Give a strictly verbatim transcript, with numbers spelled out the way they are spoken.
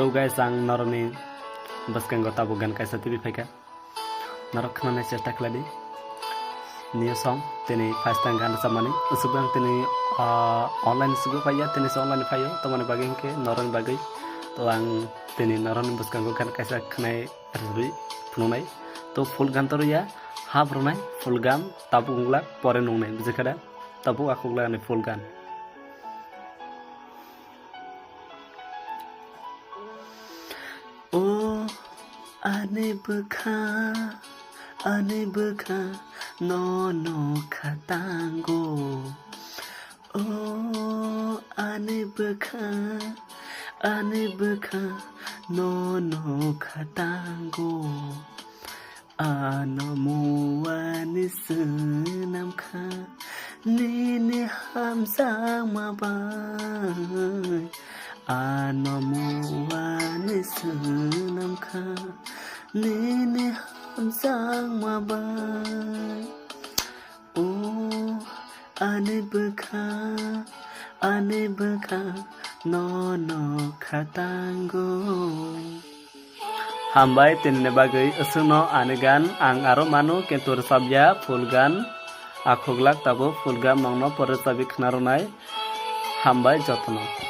So guys, ang norokni bwskango tabuk gan kaisa twi phaikha. Norok khnanai chesta khlai di. New song, tini first time gan rwchapmani. Aswk ang tini, ah, online sugo phaiya, tini se online phaio. Tamoni bagwi hinkhe norokni bagwi. To ang tini norokni bwskango gan kaisa khnai rwui phunuknai. To full gan to rwya, hap rwnai, full gan tabuk wnglak pore nungnai. Bujikhada? Tabuk akhuk lagani full gan. O ani bwkha, ani bwkha, nono khatango. O ani bwkha, ani bwkha, nono khatango. Ano muani swnam kha nini hamjakma bai. Ano muani swnam kha nini hamjakma bai. O ani bwkha, ani bwkha, nono khatango. Hambai, tinini bagwi aswkno ani gan ang aro mano, kintu rwchapya full gan. Akhuk lak tabuk full gan nokno pore rwchapwi khna rwnai. Hambai jotono.